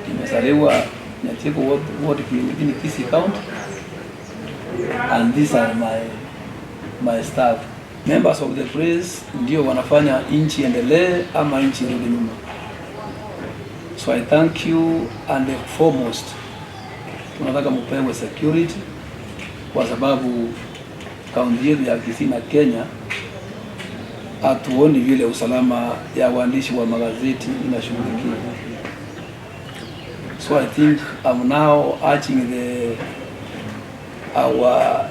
Nimezaliwa Nyatieko Ward, Ward within Kisii County, and these are my staff. Members of the press ndio wanafanya nchi endelee ama nchi irudi nyuma. So I thank you, and foremost tunataka mupewe security kwa sababu kaunti yetu ya Kisii na Kenya hatuoni vile usalama ya waandishi wa magazeti inashughulikiwa. So I think I'm now urging the our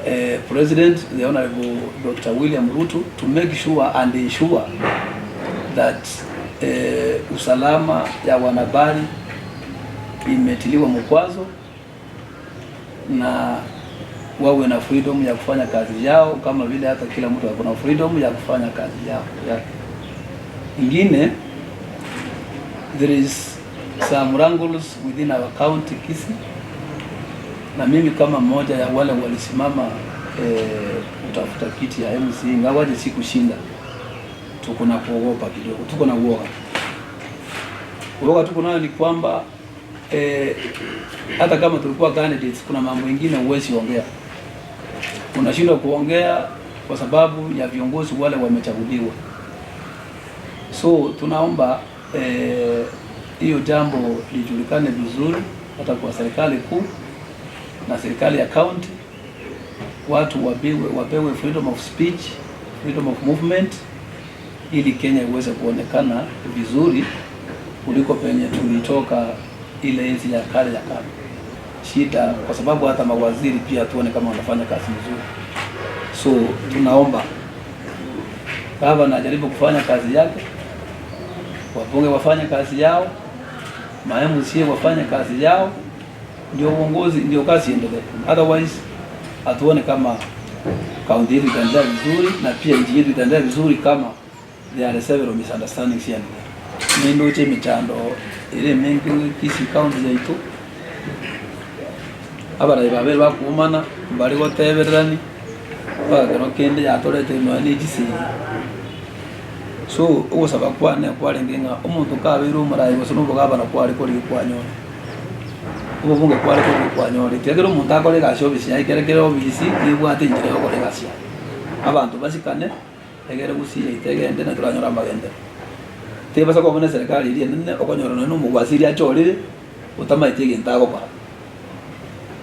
president, the Honorable Dr. William Ruto, to make sure and ensure that usalama ya wanahabari imetiliwa mkazo na wawe na freedom ya kufanya kazi yao kama vile hata kila mtu ako na freedom ya kufanya kazi yao yake. Ingine, there is some wrangles within our county Kisii, na mimi kama mmoja ya wale walisimama kutafuta kiti ya MCA, ingawaje sikushinda, tuko na kuogopa kidogo, tuko na uoga. Uoga tuko nayo ni kwamba hata kama tulikuwa candidates, kuna mambo mengine huwezi ongea, unashindwa kuongea kwa sababu ya viongozi wale wamechaguliwa. So tunaomba hiyo jambo lijulikane vizuri hata kwa serikali kuu na serikali ya county, watu wapewe freedom of speech, freedom of movement ili Kenya iweze kuonekana vizuri kuliko penye tulitoka ile enzi ya kale ya kale. Shida kwa sababu hata mawaziri pia tuone kama wanafanya kazi nzuri. So tunaomba gavana ajaribu kufanya kazi yake, wabunge wafanye kazi yao, ma MCA wafanye kazi yao, ndio uongozi, ndio kazi iendelee. Otherwise hatuone kama kaunti yetu itaendelea vizuri na pia nchi yetu itaendelea vizuri kama there are several misunderstandings here and there. Nindoche emichando ere mingi Kisii County yaitu, abarayi babere bakumana bari gotebererani bagakero kende yatorete nonya na echisegi. So ogosaba kwane kwarenge ng'a omonto kabeire omorayi gose na obogabana kware korigia kwanyora obobunge kware korigia kwanyora tiga omonto akore egasi ofisi yaye kere kere ofisi nebwate enchera ya gokora egasi yaye. Abanto basikane egere gusii yaito egende na toranyore amagenderero. Tebasa koba na eserekari eria enene okonyora nonye na omogwasiri achorire otamaeti egento agokora.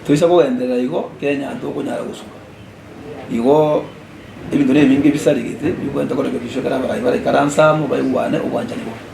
Toisa kogenderera igo Kenya tokonyara gosuka. Igo ebinto na ebinge bisarigete bibwenerete korekebishwa ekero abarai baraikaranse amo baigwane obwanchani bobe.